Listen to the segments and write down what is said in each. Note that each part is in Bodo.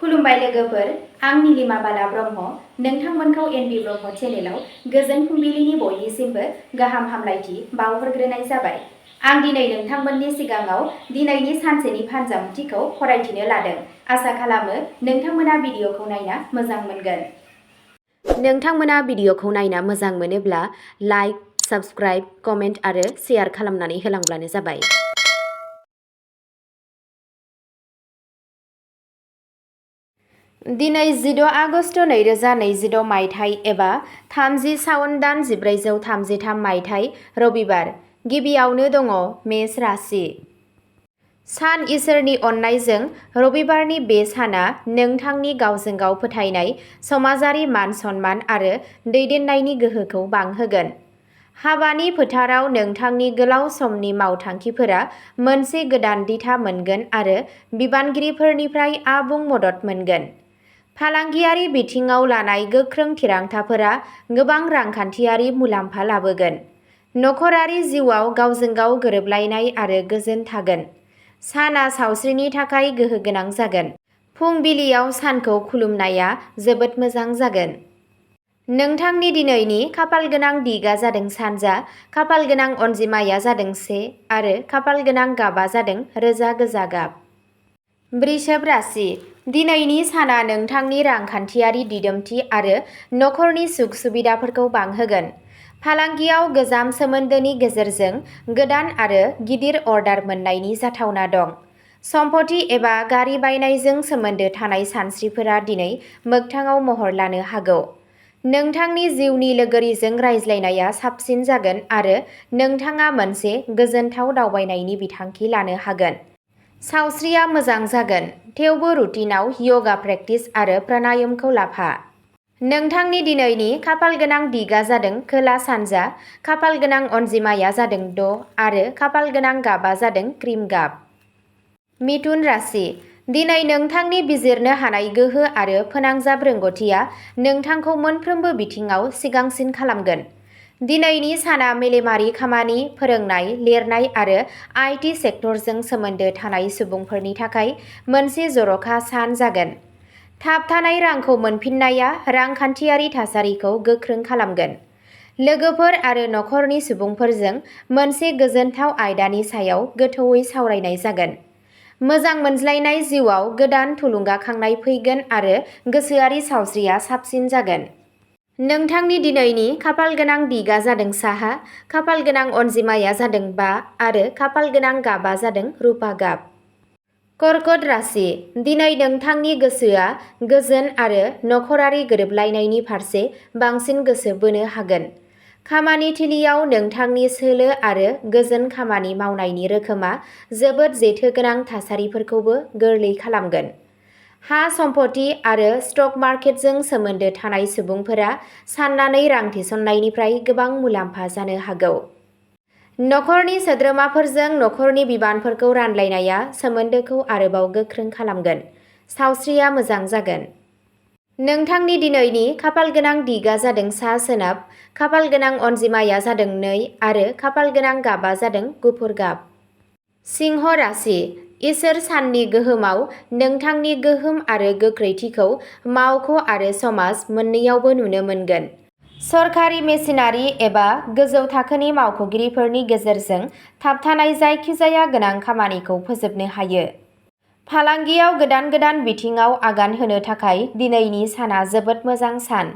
खुलुमबाय लोगोफोर, आं नीलिमा बाला ब्रह्म। नोंथांमोनखौ एनबि ब्रह्म चेनेलाव गोजोन फुंबिलिनि बयनिसिमबो गाहाम हामलायथि बावहरग्रोनाय जाबाय। आं दिनै नोंथांमोननि सिगाङाव दिनैनि सानसेनि फानजामुथिखौ फरायथिनो लादों। आसा खालामो नोंथांमोना भिडिअखौ नायना मोजां मोनगोन। नोंथांमोना भिडिअखौ नायना मोजां मोनोब्ला लाइक, साबस्क्राइब, कमेन्ट आरो शेयार खालामनानै होलांब्लानो जाबाय। दिनै 16 आगस्ट 2026 मायथाइ एबा 30 सावन दान 1433 मायथाइ रबिबार। गिबियावनो दङ मेष राशि। सान इसोरनि अननायजों रबिबारनि बे साना नोंथांनि गावजों गाव फोथायनाय, समाजारि मान सन्मान आरो दैदेननायनि गोहोखौ बांहोगोन। हाबानि फोथाराव नोंथांनि गोलाव समनि मावथांखिफोरा मोनसे गोदान दिथा मोनगोन आरो बिबानगिरिफोरनिफ्राय आबुं मदद मोनगोन। फालांगियारि बिथिङाव लानाय गोख्रों थिरांथाफोरा गोबां रांखान्थियारि मुलाम्फा लाबोगोन। नखरारि जिउआव गावजों गाव गोरोबलायनाय आरो गोजोन थागोन। साना सावस्रिनि थाखाय गोहोगोनां जागोन। फुंबिलियाव सानखौ खुलुमनाया जोबोद मोजां जागोन। नोंथांनि दिनैनि खाफालगोनां दिगा जादों सानजा, खाफालगोनां अनजिमाया जादों 1 आरो खाफालगोनां गाबा जादों रोजा गोजा गाब। वृषभ राशि। दिनैनि साना नोंथांनि रांखान्थियारि दिदोमथि आरो नखरनि सुख सुबिदाफोरखौ बांहोगोन। फालांगियाव गोजाम सोमोन्दोनि गेजेरजों गोदान आरो गिदिर अर्डार मोन्नायनि जाथावना दं। सम्पथि एबा गारि बायनायजों सोमोन्दो थानाय सानस्रिफोरा दिनै मोगथाङाव महर लानो हागौ। नोंथांनि जिउनि लोगोरिजों रायज्लायनाया साबसिन जागोन आरो नोंथाङा मोनसे गोजोनथाव दावबायनायनि बिथांखि लानो हागोन। सावस्रिया मोजां जागोन, थेवबो रुटिनआव यगा प्रेक्टिस आरो प्राणायामखौ लाफा। नोंथांनि दिनैनि खाफालगोनां दिगा जादों खोला सानजा, खाफालगोनां अनजिमाया जादों 6 आरो खाफालगोनां गाबा जादों क्रिम गाब। मिथुन राशि। दिनै नोंथांनि बिजिरनो हानाय गोहो आरो फोनांजाब रोंग'थिया नोंथांखौ मोनफ्रोमबो बिथिङाव सिगांसिन खालामगोन। दिनैनि साना मेलेमारि खामानि, फोरोंनाय, लिरनाय आरो IT सेक्टरजों सोमोन्दो थानाय सुबुंफोरनि थाखाय मोनसे जर'खा सान जागोन। थाबथानाय रांखौ मोनफिननाया रांखान्थियारि थासारिखौ गोख्रों खालामगोन। लोगोफोर आरो नखरनि सुबुंफोरजों मोनसे गोजोनथाव आयदानि सायाव गोथौवै सावरायनाय जागोन। मोजां मोनज्लायनाय जिउआव गोदान थुलुंगाखांनाय फैगोन आरो गोसोआरि सावस्रिया साबसिन जागोन। नोंथांनि दिनैनि खाफालगोनां दिगा जादों साहा, खाफालगोनां अनजिमाया जादों 5 आरो खाफालगोनां गाबा जादों रुपा गाब। कर्कट राशि। दिनै नोंथांनि गोसोआ गोजोन आरो नखरारि गोरोबलायनायनि फारसे बांसिन गोसो बोनो हागोन। खामानि थिलियाव नोंथांनि सोलो आरो गोजोन खामानि मावनायनि रोखोमा जोबोद जेथोगोनां थासारिफोरखौबो गोरलै खालामगोन। हा सम्पथि आरो स्टक मार्केटजों सोमोन्दो थानाय सुबुंफोरा साननानै रां थिसननायनिफ्राय गोबां मुलाम्फा जानो हागौ। नखरनि सोद्रोमाफोरजों नखरनि बिबानफोरखौ रानलायनाया सोमोन्दोखौ आरोबाव गोख्रों खालामगोन। सावस्रिया मोजां जागोन। नोंथांनि दिनैनि खाफालगोनां दिगा जादों सा सोनाब, खाफालगोनां अनजिमाया जादों 2 आरो खाफालगोनां गाबा जादों गुफुर गाब। सिंह राशि। इसोर साननि गोहोमाव नोंथांनि गोहोम आरो गोख्रैथिखौ मावख' आरो समाज मोन्नैयावबो नुनो मोनगोन। सरखारि मेसिनारि एबा गोजौ थाखोनि मावख'गिरिफोरनि गेजेरजों थाबथानाय जायखिजाया गोनां खामानिखौ फोजोबनो हायो। फालांगियाव गोदान बिथिङाव आगान होनो थाखाय दिनैनि साना जोबोद मोजां सान।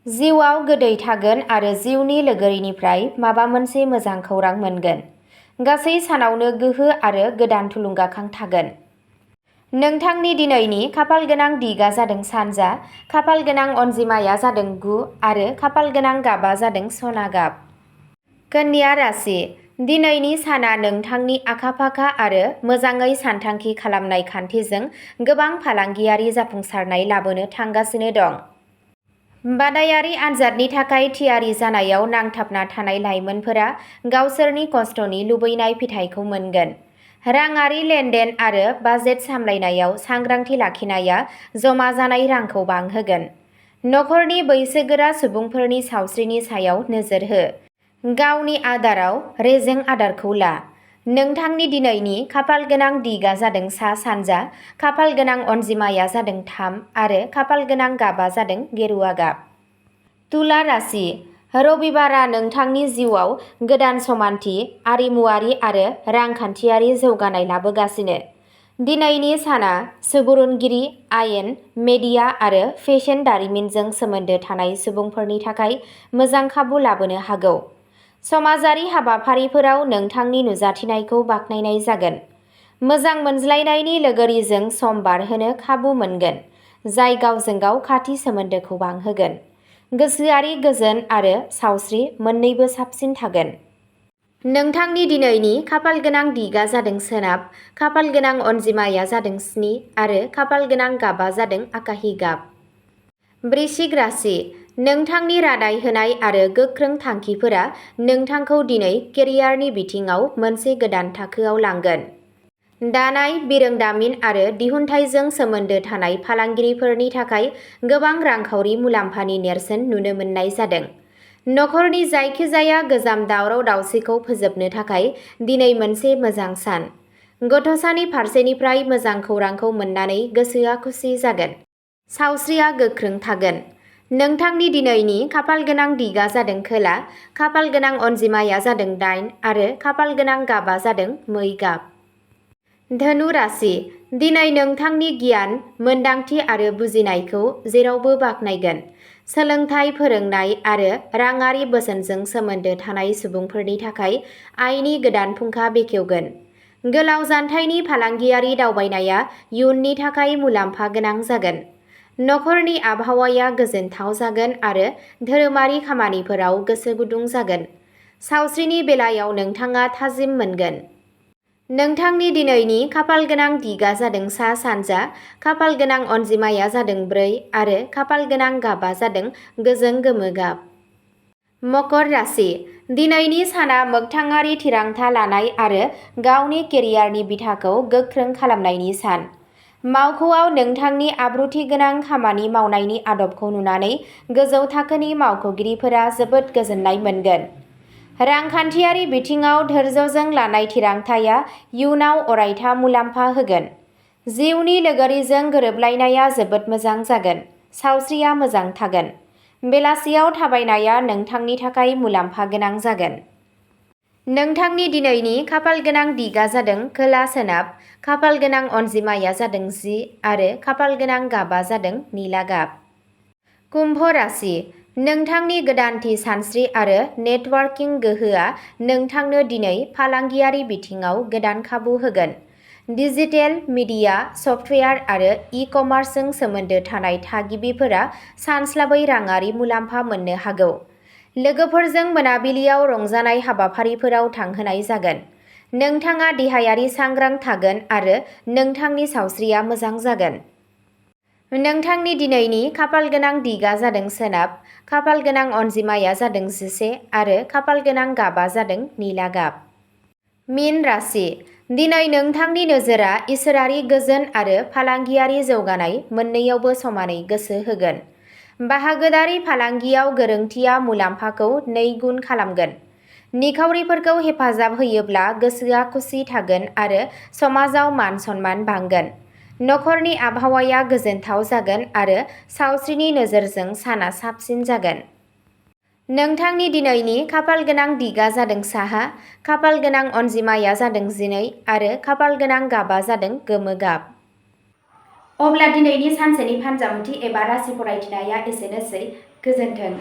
जिउआव गोदै थागोन आरो जिउनि लोगोरिनिफ्राय माबा मोनसे मोजां खौरां मोनगोन। गासै सानावनो गोहो आरो गोदान थुलुंगाखां थागोन। नोंथांनि दिनैनि खाफालगोनां दिगा जादों सानजा, खाफालगोनां अनजिमाया जादों 9 आरो खाफालगोनां गाबा जादों सना गाब। कन्या राशि। दिनैनि साना नोंथांनि आखा-फाखा आरो मोजाङै सानथांखि खालामनाय खान्थिजों गोबां फालांगियारि जाफुंसारनाय लाबोनो थांगासिनो दं। बादायारि आनजादनि थाखाय थियारि जानायाव नांथाबना थानाय लाइमोनफोरा गावसोरनि खस्थ'नि लुबैनाय फिथाइखौ मोनगोन। राङारि लेनदेन आरो बाजेट सामलायनायाव सांग्रांथि लाखिनाया जमा जानाय रांखौ बांहोगोन। नखरनि बैसोगोरा सुबुंफोरनि सावस्रिनि सायाव नोजोर हो। गावनि आदाराव रेजें आदारखौ ला। नोंथांनि दिनैनि खाफाल गोनां दिगा जादों सा सानजा, खाफाल गोनां अनजिमाया जादों 3 आरो खाफाल गोनां गाबा जादों गेरुवा गाब। तुला राशि। रबिबारा नोंथांनि जिउआव गोदान समानथि, आरिमुआरि आरो रांखान्थियारि जौगानाय लाबोगासिनो। दिनैनि साना सुबुरुनगिरि, आयेन, मेडिया आरो फेशन दारिमिनजों सोमोन्दो थानाय सुबुंफोरनि थाखाय मोजां खाबु लाबोनो हागौ। समाजारि हाबाफारिफोराव नोंथांनि नुजाथिनायखौ बाख्नायनाय जागोन। मोजां मोनज्लायनायनि लोगोरिजों सम बारहोनो खाबु मोनगोन, जाय गावजों गाव खाथि सोमोन्दोखौ बांहोगोन। गोसोआरि गोजोन आरो सावस्रि मोन्नैबो साबसिन थागोन। नोंथांनि दिनैनि खाफाल गोनां दिगा जादों सोनाब, खाफाल गोनां अनजिमाया जादों 7 आरो खाफाल गोनां गाबा जादों आकाहि गाब। वृश्चिक राशि। नोंथांनि रादाय होनाय आरो गोख्रों थांखिफोरा नोंथांखौ दिनै केरियारनि बिथिङाव मोनसे गोदान थाखोआव लांगोन। दानाय, बिरोंदामिन आरो दिहुनथायजों सोमोन्दो थानाय फालांगिरिफोरनि थाखाय गोबां रांखावरि मुलाम्फानि नेरसोन नुनो मोननाय जादों। नखरनि जायखिजाया गोजाम दावराव-दावसिखौ फोजोबनो थाखाय दिनै मोनसे मोजां सान। गथ'सानि फारसेनिफ्राय मोजां खौरांखौ मोननानै गोसोआ खुसि जागोन। सावस्रिया गोख्रों थागोन। नोंथांनि दिनैनि खाफाल गोनां दिगा जादों खोला, खाफाल गोनां अनजिमाया जादों 8 आरो खाफाल गोनां गाबा जादों मै गाब। धनु राशि। दिनै नोंथांनि गियान, मोनदांथि आरो बुजिनायखौ जेरावबो बाख्नायगोन। सोलोंथाइ, फोरोंनाय आरो राङारि बोसोनजों सोमोन्दो थानाय सुबुंफोरनि थाखाय आयनि गोदान फुंखा बेखेवगोन। गोलाव जानथायनि फालांगियारि दावबायनाया इयुननि थाखाय मुलाम्फा गोनां जागोन। नखरनि आबहावाया गोजोनथाव जागोन आरो धोरोमारि खामानिफोराव गोसो गुदुं जागोन। सावस्रिनि बेलायाव नोंथाङा थाजिम मोनगोन। नोंथांनि दिनैनि खाफाल गोनां दिगा जादों सा सानजा, खाफाल गोनां अनजिमाया जादों 4 आरो खाफाल गोनां गाबा जादों गोजों गोमो गाब। मकर राशि। दिनैनि साना मोगथाङारि थिरांथा लानाय आरो गावनि केरियारनि बिथाखौ गोख्रों खालामनायनि सान। मावख'आव नोंथांनि आब्रुथि गोनां खामानि मावनायनि आदबखौ नुनानै गोजौ थाखोनि मावख'गिरिफोरा जोबोद गोजोननाय मोनगोन। रांखान्थियारि बिथिङाव धोर्यजों लानाय थिरांथाया इयुनाव अरायथा मुलाम्फा होगोन। जिउनि लोगोरिजों गोरोबलायनाया जोबोद मोजां जागोन। सावस्रिया मोजां थागोन। बेलासियाव थाबायनाया नोंथांनि थाखाय मुलाम्फा गोनां जागोन। नोंथांनि दिनैनि खाफाल गोनां दिगा जादों खोला सोनाब, खाफाल गोनां अनजिमाया जादों 10 आरो खाफाल गोनां गाबा जादों निला गाब। कुम्भ राशि। नोंथांनि गोदानथि सानस्रि आरो नेटवार्किं गोहोआ नोंथांनो दिनै फालांगियारि बिथिङाव गोदान खाबु होगोन। डिजिटेल, मिडिया, सफ्टवेयार आरो इ-कमार्सजों सोमोन्दो थानाय थागिबिफोरा सानस्लाबै राङारि मुलाम्फा मोननो हागौ। लोगोफोरजों मोनाबिलियाव रंजानाय हाबाफारिफोराव थांहोनाय जागोन। नोंथाङा देहायारि सांग्रां थागोन आरो नोंथांनि सावस्रिया मोजां जागोन। नोंथांनि दिनैनि खाफाल गोनां दिगा जादों सोनाब, खाफाल गोनां अनजिमाया जादों 11 आरो खाफाल गोनां गाबा जादों निला गाब। मीन राशि। दिनै नोंथांनि नोजोरा इसोरारि गोजोन आरो फालांगियारि जौगानाय मोन्नैयावबो समानै गोसो होगोन। बाहागोदारि फालांगियाव गोरोंथिया मुलाम्फाखौ 2 गुन खालामगोन। निखावरिफोरखौ हेफाजाब होयोब्ला गोसोआ खुसि थागोन आरो समाजाव मान-सन्मान बांगोन। नखरनि आबहावाया गोजोनथाव जागोन आरो सावस्रिनि नोजोरजों साना साबसिन जागोन। नोंथांनि दिनैनि खाफाल गोनां दिगा जादों साहा, खाफाल गोनां अनजिमाया जादों 12 आरो खाफाल गोनां गाबा जादों गोमो गाब। अब्ला दिनैनि सानसेनि फानजामुथि एबा राशि फरायथिनाया एसेनोसै। गोजोन्थों।